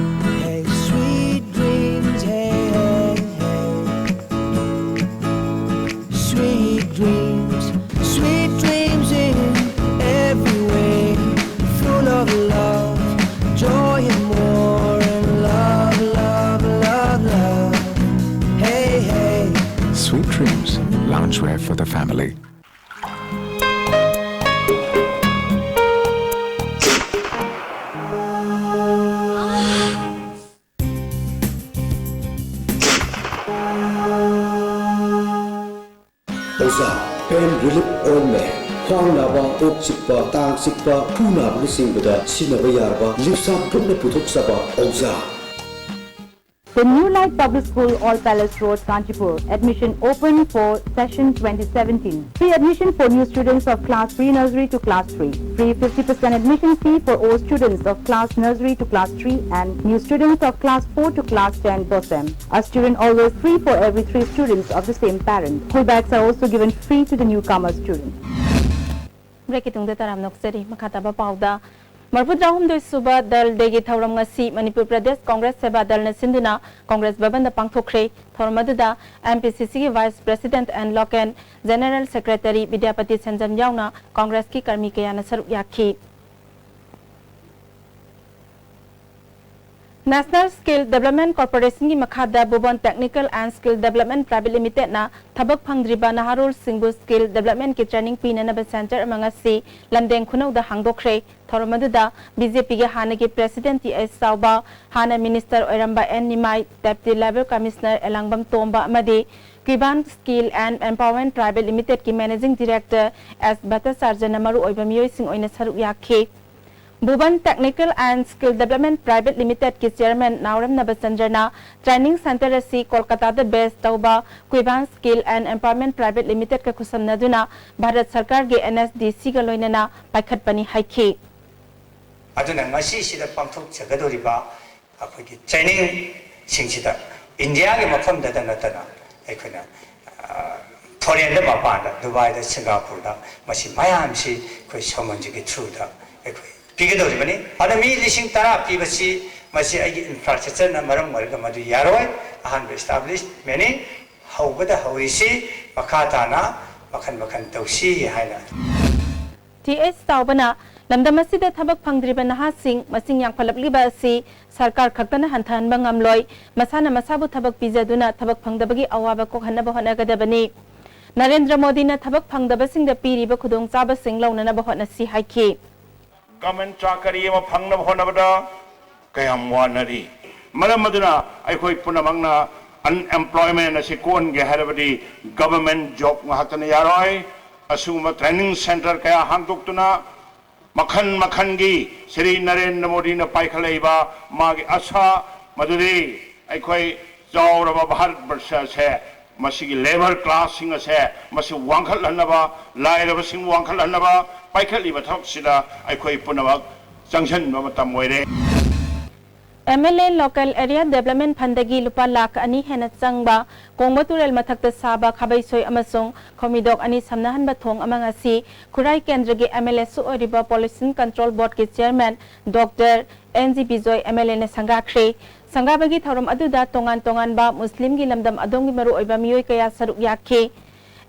hey, sweet dreams, hey, hey, hey. Sweet dreams, sweet dreams in every way. Full of love, joy and more, and love, love, love, love. Hey, hey. Sweet Dreams, loungewear for the family. ꯑꯣꯖꯥ, pain relief ointment, ꯈ꯭ꯋꯥꯡ ꯅꯥꯕ, ꯀꯣꯛ ꯆꯤꯛꯄ, ꯇꯥꯡ ꯆꯤꯛꯄ, ꯈꯨ ꯅꯥꯕꯅꯆꯤꯡꯕꯗ ꯁꯤꯖꯤꯟꯅꯕ ꯌꯥꯔꯕ ꯂꯤꯞꯁꯥꯞ ꯒ꯭ꯔꯨꯞꯅ ꯄꯨꯊꯣꯛꯆꯕ ꯑꯣꯖꯥ꯫ The New Light Public School, All Palace Road, Kanchipur. Admission open for session twenty seventeen. Free admission for new students of class three nursery to class three. Free fifty percent admission fee for all students of class nursery to class three and new students of class four to class ten BOSEM. A student always free for every three students of the same parent. School bags are also given free to the newcomer student. ꯕ꯭ꯔꯦꯛꯀꯤ ꯇꯨꯡꯗ ꯇꯔꯥꯝꯅ ꯑꯣꯛꯆꯔꯤ꯫ ꯃꯈꯥ ꯇꯥꯕ ꯄꯥꯎꯗ ꯃꯔꯤꯐꯨꯇꯔꯥꯍꯨꯝꯗꯣꯏ ꯁꯨꯕ ꯗꯜ ꯗꯦꯒꯤ ꯊꯧꯔꯝ ꯉꯁꯤ ꯃꯅꯤꯄꯨꯔ ꯄ꯭ꯔꯗꯦꯁ ꯀꯣꯡꯒ꯭ꯔꯦꯁ ꯁꯦꯕꯥ ꯗꯜꯅ ꯁꯤꯟꯗꯨꯅ ꯀꯣꯡꯒ꯭ꯔꯦꯁ ꯚꯕꯟꯗ ꯄꯥꯡꯊꯣꯛꯈ꯭ꯔꯦ꯫ ꯊꯧꯔꯝ ꯑꯗꯨꯗ M P C Cꯒꯤ Vice President and Local General Secretary Bidyapati ꯁꯟꯖꯝ ꯌꯥꯎꯅ ꯀꯣꯡꯒ꯭ꯔꯦꯁꯀꯤ ꯀꯔꯃꯤ ꯀꯌꯥꯅ ꯁꯔꯨꯛ ꯌꯥꯈꯤ꯫ National Skill Development Corporationꯒꯤ ꯃꯈꯥꯗ Bhuban Technical and Skill Development Private Limitedꯅ ꯊꯕꯛ ꯐꯪꯗ꯭ꯔꯤꯕ ꯅꯍꯥꯔꯣꯜꯁꯤꯡꯕꯨ skill developmentꯀꯤ training ꯄꯤꯅꯅꯕ center ꯑꯃ ꯉꯁꯤ ꯂꯝꯗꯦꯡ ꯈꯨꯅꯧꯗ ꯍꯥꯡꯗꯣꯛꯈ꯭ꯔꯦ꯫ ꯊꯧꯔꯝ ꯑꯗꯨꯗ B J Pꯒꯤ ꯍꯥꯟꯅꯒꯤ President T H ꯆꯥꯎꯕ, ꯍꯥꯟꯅ Minister ꯑꯣꯏꯔꯝꯕ N ꯅꯤꯃꯥꯏ, Deputy Labour Commissioner ꯑꯦꯂꯥꯡꯕꯝ ꯇꯣꯝꯕ ꯑꯃꯗꯤ Kuiban Skill and Empowerment Private Limitedꯀꯤ Managing Director S ꯚꯠꯇꯆꯥꯔꯖꯅ ꯃꯔꯨꯑꯣꯏꯕ ꯃꯤꯑꯣꯏꯁꯤꯡ ꯑꯣꯏꯅ ꯁꯔꯨꯛ ꯌꯥꯈꯤ꯫ Bhuban Technical and Skill Development Private Limitedꯀꯤ Chairman Naorem ꯅꯕꯆꯟꯗ꯭ꯔꯅ training center ꯑꯁꯤ ꯀꯣꯜꯀꯇꯥꯗ base ꯇꯧꯕ Kuiban Skill and Empowerment Private Limitedꯀ ꯈꯨꯠꯁꯝꯅꯗꯨꯅ Bharat ꯁꯔꯀꯥꯔꯒꯤ N S D Cꯒ ꯂꯣꯏꯅꯅ ꯄꯥꯏꯈꯠꯄꯅꯤ ꯍꯥꯏꯈꯤ꯫ ꯑꯗꯨꯅ ꯉꯁꯤꯁꯤꯗ ꯄꯥꯡꯊꯣꯛꯆꯒꯗꯧꯔꯤꯕ ꯑꯩꯈꯣꯏꯒꯤ trainingꯁꯤꯡꯁꯤꯗ ꯏꯟꯗꯤꯌꯥꯒꯤ ꯃꯐꯝꯗꯇ ꯅꯠꯇꯅ ꯑꯩꯈꯣꯏꯅ, ꯑ, foreignꯗ, ꯃꯄꯥꯟꯗ, ꯗꯨꯕꯥꯏꯗ, ꯁꯤꯡꯒꯥꯄꯨꯔꯗ ꯃꯁꯤ ꯃꯌꯥꯝꯁꯤ ꯑꯩꯈꯣꯏ ꯁꯣꯃꯟꯖꯤꯒꯤ throughꯗ ꯑꯩꯈꯣꯏ ꯄꯤꯒꯗꯧꯔꯤꯕꯅꯤ꯫ ꯑꯗ ꯃꯤ ꯂꯤꯁꯤꯡ ꯇꯔꯥ ꯄꯤꯕꯁꯤ ꯃꯁꯤ ꯑꯩꯒꯤ infrastructureꯅ ꯃꯔꯝ ꯑꯣꯏꯔꯒ ꯃꯗꯨ ꯌꯥꯔꯣꯏ꯫ ꯑꯍꯥꯟꯕ establishmentꯅꯤ, ꯍꯧꯕꯗ ꯍꯧꯔꯤꯁꯤ, ꯃꯈꯥ ꯇꯥꯅ ꯃꯈꯟ ꯃꯈꯟ ꯇꯧꯁꯤ ꯍꯥꯏꯅ꯫ T H ꯆꯥꯎꯕꯅ ꯂꯝꯗꯝ ꯑꯁꯤꯗ ꯊꯕꯛ ꯐꯪꯗ꯭ꯔꯤꯕ ꯅꯍꯥꯁꯤꯡ ꯃꯁꯤꯡ ꯌꯥꯝꯈꯠꯂꯛꯂꯤꯕ ꯑꯁꯤ ꯁꯔꯀꯥꯔ ꯈꯛꯇꯅ ꯍꯟꯊꯍꯟꯕ ꯉꯝꯂꯣꯏ, ꯃꯁꯥꯅ ꯃꯁꯥꯕꯨ ꯊꯕꯛ ꯄꯤꯖꯗꯨꯅ ꯊꯕꯛ ꯐꯪꯗꯕꯒꯤ ꯑꯋꯥꯕ ꯀꯣꯛꯍꯟꯅꯕ ꯍꯣꯠꯅꯒꯗꯕꯅꯤ꯫ ꯅꯔꯦꯟꯗ꯭ꯔ ꯃꯣꯗꯤꯅ ꯊꯕꯛ ꯐꯪꯗꯕꯁꯤꯡꯗ ꯄꯤꯔꯤꯕ ꯈꯨꯗꯣꯡꯆꯥꯕꯁꯤꯡ ꯂꯧꯅꯅꯕ ꯍꯣꯠꯅꯁꯤ ꯍꯥꯏꯈꯤ꯫ Government ꯆꯥꯀꯔꯤ ꯑꯃ ꯐꯪꯅꯕ ꯍꯣꯠꯅꯕꯗ ꯀꯌꯥꯝ ꯋꯥꯅꯔꯤ꯫ ꯃꯔꯝ ꯑꯗꯨꯅ ꯑꯩꯈꯣꯏ ꯄꯨꯝꯅꯃꯛꯅ unemployment ꯑꯁꯤ ꯀꯣꯟꯒꯦ ꯍꯥꯏꯔꯕꯗꯤ government job ꯉꯥꯛꯇꯅ ꯌꯥꯔꯣꯏ꯫ ꯑꯁꯤꯒꯨꯝꯕ training center ꯀꯌꯥ ꯍꯥꯡꯗꯣꯛꯇꯨꯅ ꯃꯈꯜ ꯃꯈꯜꯒꯤ ꯁ꯭ꯔꯤ ꯅꯔꯦꯟꯗ꯭ꯔ ꯃꯣꯗꯤꯅ ꯄꯥꯏꯈꯠꯂꯛꯏꯕ ꯃꯥꯒꯤ ꯑꯁꯥ ꯃꯗꯨꯗꯤ ꯑꯩꯈꯣꯏ ꯆꯥꯎꯔꯕ ꯚꯥꯔꯠ ꯕꯔꯁ ꯑꯁꯦ, ꯃꯁꯤꯒꯤ labour classꯁꯤꯡ ꯑꯁꯦ, ꯃꯁꯤ ꯋꯥꯡꯈꯠꯍꯟꯅꯕ, ꯂꯥꯏꯔꯕꯁꯤꯡ ꯋꯥꯡꯈꯠꯍꯟꯅꯕ ꯄꯥꯏꯈꯠꯂꯤꯕ ꯊꯕꯛꯁꯤꯗ ꯑꯩꯈꯣꯏ ꯄꯨꯝꯅꯃꯛ ꯆꯪꯁꯤꯟꯕ ꯃꯇꯝ ꯑꯣꯏꯔꯦ꯫ ꯑꯦꯝ ꯑꯦꯜ ꯑꯦ Local Area Development Fundꯗꯒꯤ ꯂꯨꯄꯥ ꯂꯥꯈ ꯑꯅꯤ ꯍꯦꯟꯅ ꯆꯪꯕ ꯀꯣꯡꯕ ꯇꯨꯔꯦꯜ ꯃꯊꯛꯇ ꯁꯥꯕ ꯈꯥꯕꯩꯁꯣꯏ ꯑꯃꯁꯨꯡ ꯈꯣꯃꯤꯗꯣꯛ ꯑꯅꯤ ꯁꯝꯅꯍꯟꯕ ꯊꯣꯡ ꯑꯃ ꯉꯁꯤ ꯈꯨꯔꯥꯏ ꯀꯦꯟꯗ꯭ꯔꯒꯤ ꯑꯦꯝ ꯑꯦꯜ ꯑꯦꯁꯨ ꯑꯣꯏꯔꯤꯕ Pollution Control Boardꯀꯤ Chairman Doctor N G Bijoy M L ꯑꯦꯅ ꯁꯪꯒꯥꯈ꯭ꯔꯦ꯫ ꯁꯪꯒꯥꯕꯒꯤ ꯊꯧꯔꯝ ꯑꯗꯨꯗ ꯇꯣꯉꯥꯟ ꯇꯣꯉꯥꯟꯕ ꯃꯨꯁꯂꯤꯝꯒꯤ ꯂꯝꯗꯝ ꯑꯗꯣꯝꯒꯤ ꯃꯔꯨꯑꯣꯏꯕ ꯃꯤꯑꯣꯏ ꯀꯌꯥ ꯁꯔꯨꯛ ꯌꯥꯈꯤ꯫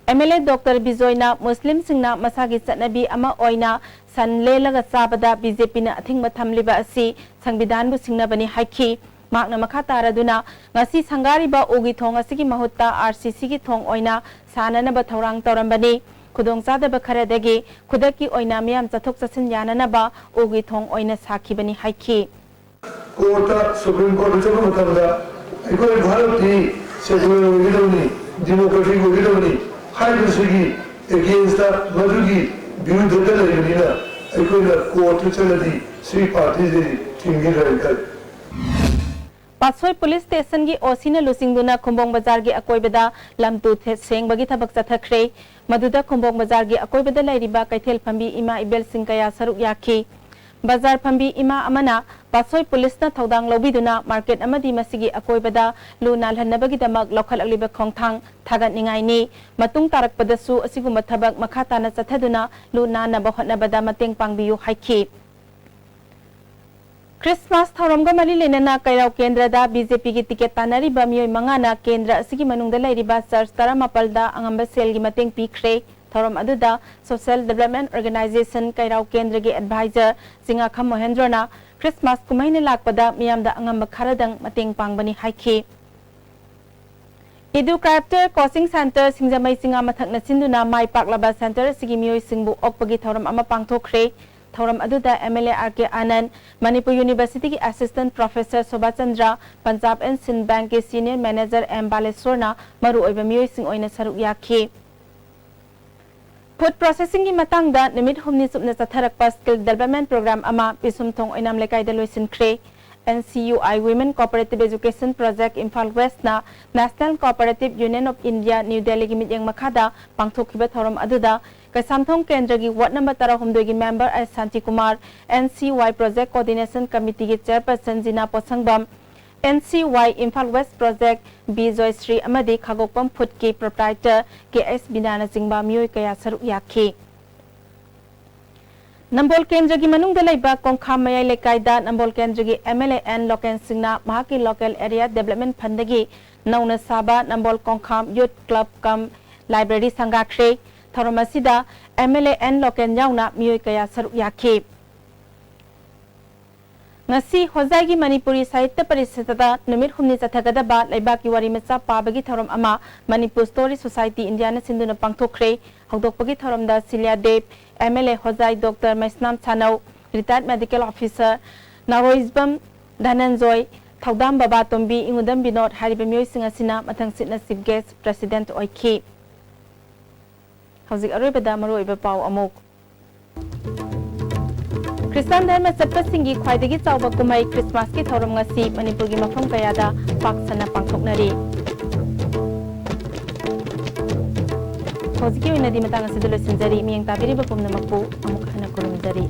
ꯑꯦꯝ ꯑꯦꯜ ꯑꯦ ꯗꯣꯛꯇꯔ ꯕꯤꯖꯣꯏꯅ ꯃꯨꯁꯂꯤꯝꯁꯤꯡꯅ ꯃꯁꯥꯒꯤ ꯆꯠꯅꯕꯤ ꯑꯃ ꯑꯣꯏꯅ ꯁꯟ ꯂꯦꯜꯂꯒ ꯆꯥꯕꯗ ꯕꯤ ꯖꯦ ꯄꯤꯅ ꯑꯊꯤꯡꯕ ꯊꯝꯂꯤꯕ ꯑꯁꯤ ꯁꯪꯕꯤꯙꯥꯟꯕꯨ ꯁꯤꯡꯅꯕꯅꯤ ꯍꯥꯏꯈꯤ꯫ ꯃꯍꯥꯛꯅ ꯃꯈꯥ ꯇꯥꯔꯗꯨꯅ, ꯉꯁꯤ ꯁꯪꯒꯥꯔꯤꯕ ꯎꯒꯤ ꯊꯣꯡ ꯑꯁꯤꯒꯤ ꯃꯍꯨꯠꯇ ꯑꯥꯔ ꯁꯤ ꯁꯤꯒꯤ ꯊꯣꯡ ꯑꯣꯏꯅ ꯁꯥꯅꯅꯕ ꯊꯧꯔꯥꯡ ꯇꯧꯔꯝꯕꯅꯤ꯫ ꯈꯨꯗꯣꯡꯆꯥꯗꯕ ꯈꯔꯗꯒꯤ ꯈꯨꯗꯛꯀꯤ ꯑꯣꯏꯅ ꯃꯤꯌꯥꯝ ꯆꯠꯊꯣꯛ ꯆꯠꯁꯤꯟ ꯌꯥꯅꯅꯕ ꯎꯒꯤ ꯊꯣꯡ ꯑꯣꯏꯅ ꯁꯥꯈꯤꯕꯅꯤ ꯍꯥꯏꯈꯤ꯫ ꯀꯣꯔꯠꯇ, ꯁꯨꯄ꯭ꯔꯤꯝ ꯀꯣꯔꯠꯇ ꯆꯠꯄ ꯃꯇꯝꯗ ꯑꯩꯈꯣꯏ ꯚꯥꯔꯠꯇꯤ ꯁꯦꯀꯨꯂꯔ ꯑꯣꯏꯒꯗꯕꯅꯤ, ꯗꯤꯃꯣꯀ꯭ꯔꯦꯇꯤꯛ ꯑꯣꯏꯒꯗꯕꯅꯤ ꯍꯥꯏꯕꯁꯤꯒꯤ ꯑꯦꯒꯦꯟꯁꯇ, ꯃꯗꯨꯒꯤ ꯕꯤꯔꯨꯗꯇ ꯂꯩꯕꯅꯤꯅ ꯑꯩꯈꯣꯏꯅ ꯀꯣꯔꯠꯇ ꯆꯠꯂꯗꯤ ꯁꯤ ꯄꯥꯔꯇꯤꯁꯤꯗꯤ ꯊꯤꯡꯈꯤꯗ꯭ꯔꯦ ꯈꯜꯂꯤ꯫ ꯄꯥꯠꯁꯣꯏ ꯄꯨꯂꯤꯁ ꯁ꯭ꯇꯦꯁꯟꯒꯤ ꯑꯣ ꯁꯤꯅ ꯂꯨꯆꯤꯡꯗꯨꯅ ꯈꯨꯝꯕꯣꯡ ꯕꯖꯥꯔꯒꯤ ꯑꯀꯣꯏꯕꯗ ꯂꯝ ꯇꯨ ꯊꯦ-, ꯁꯦꯡꯕꯒꯤ ꯊꯕꯛ ꯆꯠꯊꯈ꯭ꯔꯦ꯫ ꯃꯗꯨꯗ ꯈꯨꯝꯕꯣꯡ ꯕꯖꯥꯔꯒꯤ ꯑꯀꯣꯏꯕꯗ ꯂꯩꯔꯤꯕ ꯀꯩꯊꯦꯜ ꯐꯝꯕꯤ ꯏꯃꯥ ꯏꯕꯦꯜꯁꯤꯡ ꯀꯌꯥ ꯁꯔꯨꯛ ꯌꯥꯈꯤ꯫ ꯕꯖꯥꯔ ꯐꯝꯕꯤ ꯏꯃꯥ ꯑꯃꯅ ꯄꯥꯠꯁꯣꯏ ꯄꯨꯂꯤꯁꯅ ꯊꯧꯗꯥꯡ ꯂꯧꯕꯤꯗꯨꯅ ꯃꯥꯔꯀꯦꯠ ꯑꯃꯗꯤ ꯃꯁꯤꯒꯤ ꯑꯀꯣꯏꯕꯗ ꯂꯨ ꯅꯥꯜꯍꯟꯅꯕꯒꯤꯗꯃꯛ ꯂꯧꯈꯠꯂꯛꯂꯤꯕ ꯈꯣꯡꯊꯥꯡ ꯊꯥꯒꯠꯅꯤꯡꯉꯥꯏꯅꯤ꯫ ꯃꯇꯨꯡ ꯇꯥꯔꯛꯄꯗꯁꯨ ꯑꯁꯤꯒꯨꯝꯕ ꯊꯕꯛ ꯃꯈꯥ ꯇꯥꯅ ꯆꯠꯊꯗꯨꯅ ꯂꯨ ꯅꯥꯟꯅꯕ ꯍꯣꯠꯅꯕꯗ ꯃꯇꯦꯡ ꯄꯥꯡꯕꯤꯌꯨ ꯍꯥꯏꯈꯤ꯫ ꯈ꯭ꯔꯤꯁꯃꯥꯁ ꯊꯧꯔꯝꯒ ꯃꯔꯤ ꯂꯩꯅꯅ ꯀꯩꯔꯥꯎ ꯀꯦꯟꯗ꯭ꯔꯗ ꯕꯤ ꯖꯦ ꯄꯤꯒꯤ ꯇꯤꯀꯦꯠ ꯇꯥꯟꯅꯔꯤꯕ ꯃꯤꯑꯣꯏ ꯃꯉꯥꯅ ꯀꯦꯟꯗ꯭ꯔ ꯑꯁꯤꯒꯤ ꯃꯅꯨꯡꯗ ꯂꯩꯔꯤꯕ ꯆꯔꯆ ꯇꯔꯥꯃꯥꯄꯜꯗ ꯑꯉꯝꯕ ꯁꯦꯜꯒꯤ ꯃꯇꯦꯡ ꯄꯤꯈ꯭ꯔꯦ꯫ ꯊꯧꯔꯝ ꯑꯗꯨꯗ Social Development Organization ꯀꯩꯔꯥꯎ ꯀꯦꯟꯗ꯭ꯔꯒꯤ advisor ꯆꯤꯡꯉꯥꯈꯝ ꯃꯣꯍꯦꯟꯗ꯭ꯔꯣꯅ ꯈ꯭ꯔꯤꯁꯃꯥꯁ ꯀꯨꯝꯍꯩꯅ ꯂꯥꯛꯄꯗ ꯃꯤꯌꯥꯝꯗ ꯑꯉꯝꯕ ꯈꯔꯗꯪ ꯃꯇꯦꯡ ꯄꯥꯡꯕꯅꯤ ꯍꯥꯏꯈꯤ꯫ Edu Crypto Coaching Center ꯁꯤꯡꯖꯃꯩ ꯆꯤꯉꯥ ꯃꯊꯛꯅ ꯁꯤꯟꯗꯨꯅ ꯃꯥꯏ ꯄꯥꯛꯂꯕ center ꯑꯁꯤꯒꯤ ꯃꯤꯑꯣꯏꯁꯤꯡꯕꯨ ꯑꯣꯛꯄꯒꯤ ꯊꯧꯔꯝ ꯑꯃ ꯄꯥꯡꯊꯣꯛꯈ꯭ꯔꯦ꯫ ꯊꯧꯔꯝ ꯑꯗꯨꯗ M L A R K ꯑꯥꯅꯟꯗ, ꯃꯅꯤꯄꯨꯔ ꯌꯨꯅꯤꯚꯔꯁꯤꯇꯤꯒꯤ assistant professor Shobha Chandra, Punjab and Sind ꯕꯦꯡꯛꯀꯤ senior manager ꯑꯦꯝ ꯕꯥꯂꯦꯁꯣꯔꯅ ꯃꯔꯨꯑꯣꯏꯕ ꯃꯤꯑꯣꯏꯁꯤꯡ ꯑꯣꯏꯅ ꯁꯔꯨꯛ ꯌꯥꯈꯤ꯫ Food processingꯒꯤ ꯃꯇꯥꯡꯗ ꯅꯨꯃꯤꯠ ꯍꯨꯝꯅꯤ ꯆꯨꯞꯅ ꯆꯠꯊꯔꯛꯄ skill development program ꯑꯃ ꯄꯤꯁꯨꯝꯊꯣꯡ ꯑꯣꯏꯅꯥꯝ ꯂꯩꯀꯥꯏꯗ ꯂꯣꯏꯁꯤꯟꯈ꯭ꯔꯦ꯫ N C U I Women Cooperative Education Project Imphal West ꯅ National Cooperative Union of India New Delhi ꯒꯤ ꯃꯤꯠꯌꯦꯡ ꯃꯈꯥꯗ ꯄꯥꯡꯊꯣꯛꯈꯤꯕ ꯊꯧꯔꯝ ꯑꯗꯨꯗ ꯀꯩꯁꯥꯝꯊꯣꯡ ꯀꯦꯟꯗ꯭ꯔꯒꯤ ward number ꯇꯔꯥꯍꯨꯝꯗꯣꯏꯒꯤ member S Shantikumar, N C U I Project Coordination Committee ꯒꯤ chairperson Jina ꯄꯣꯠꯁꯪꯕꯝ, N C U I Imphal West Project B Joyshree ꯑꯃꯗꯤ ꯈꯥꯒꯣꯛꯄꯝ ꯐꯨꯗꯀꯤ proprietor ꯀꯦ ꯑꯦꯁ ꯕꯤꯅꯥꯅꯆꯤꯡꯕ ꯃꯤꯑꯣꯏ ꯀꯌꯥ ꯁꯔꯨꯛ ꯌꯥꯈꯤ꯫ ꯅꯝꯕꯣꯜ ꯀꯦꯟꯗ꯭ꯔꯒꯤ ꯃꯅꯨꯡꯗ ꯂꯩꯕ ꯀꯣꯡꯈꯥꯝ ꯃꯌꯥꯏ ꯂꯩꯀꯥꯏꯗ ꯅꯝꯕꯣꯜ ꯀꯦꯟꯗ꯭ꯔꯒꯤ M L A N local ꯁꯤꯡꯅ ꯃꯍꯥꯛꯀꯤ local area development fund ꯗꯒꯤ ꯅꯧꯅ ꯁꯥꯕ ꯅꯝꯕꯣꯜ ꯀꯣꯡꯈꯥꯝ Youth Club cum Library ꯁꯪꯒꯥꯈ꯭ꯔꯦ꯫ ꯊꯧꯔꯝ ꯑꯁꯤꯗ M L A N local ꯌꯥꯎꯅ ꯃꯤꯑꯣꯏ ꯀꯌꯥ ꯁꯔꯨꯛ ꯌꯥꯈꯤ꯫ ꯉꯁꯤ ꯍꯣꯖꯥꯏꯒꯤ ꯃꯅꯤꯄꯨꯔꯤ ꯁꯥꯍꯤꯇ꯭ꯌ ꯄꯔꯤꯁꯠꯇ ꯅꯨꯃꯤꯠ ꯍꯨꯝꯅꯤ ꯆꯠꯊꯒꯗꯕ ꯂꯩꯕꯥꯛꯀꯤ ꯋꯥꯔꯤ ꯃꯆꯥ ꯄꯥꯕꯒꯤ ꯊꯧꯔꯝ ꯑꯃ ꯃꯅꯤꯄꯨꯔ Story Society ꯏꯟꯗꯤꯌꯥꯅ ꯁꯤꯟꯗꯨꯅ ꯄꯥꯡꯊꯣꯛꯈ꯭ꯔꯦ꯫ ꯍꯧꯗꯣꯛꯄꯒꯤ ꯊꯧꯔꯝꯗ Siliya Dev, M L A Hojai doctor Meisnam Sanou, retired medical officer Naroijabam Dhananjoy, Thoudam Baba ꯇꯣꯝꯕꯤ, ꯏꯉꯨꯗꯝ ꯕꯤꯅꯣꯗ ꯍꯥꯏꯔꯤꯕ ꯃꯤꯑꯣꯏꯁꯤꯡ ꯑꯁꯤꯅ ꯃꯊꯪꯁꯤꯠꯅ chief guest president ꯑꯣꯏꯈꯤ꯫ ꯍꯧꯖꯤꯛ ꯑꯔꯣꯏꯕꯗ ꯃꯔꯨꯑꯣꯏꯕ ꯄꯥꯎ ꯑꯃꯨꯛ꯫ ꯈ꯭ꯔꯤꯁꯇꯥꯟ ꯙꯔꯃ ꯆꯠꯄꯁꯤꯡꯒꯤ ꯈ꯭ꯋꯥꯏꯗꯒꯤ ꯆꯥꯎꯕ ꯀꯨꯝꯍꯩ ꯈ꯭ꯔꯤꯁꯃꯥꯁꯀꯤ ꯊꯧꯔꯝ ꯉꯁꯤ ꯃꯅꯤꯄꯨꯔꯒꯤ ꯃꯐꯝ ꯀꯌꯥꯗ ꯄꯥꯛ ꯁꯟꯅ ꯄꯥꯡꯊꯣꯛꯅꯔꯤ꯫ ꯍꯧꯖꯤꯛꯀꯤ ꯑꯣꯏꯅꯗꯤ ꯃꯇꯥꯡ ꯑꯁꯤꯗ ꯂꯣꯏꯁꯤꯟꯖꯔꯤ꯫ ꯃꯤꯠꯌꯦꯡ ꯇꯥꯕꯤꯔꯤꯕ ꯄꯨꯝꯅꯃꯛꯄꯨ ꯑꯃꯨꯛ ꯍꯟꯅ ꯈꯨꯔꯨꯝꯖꯔꯤ꯫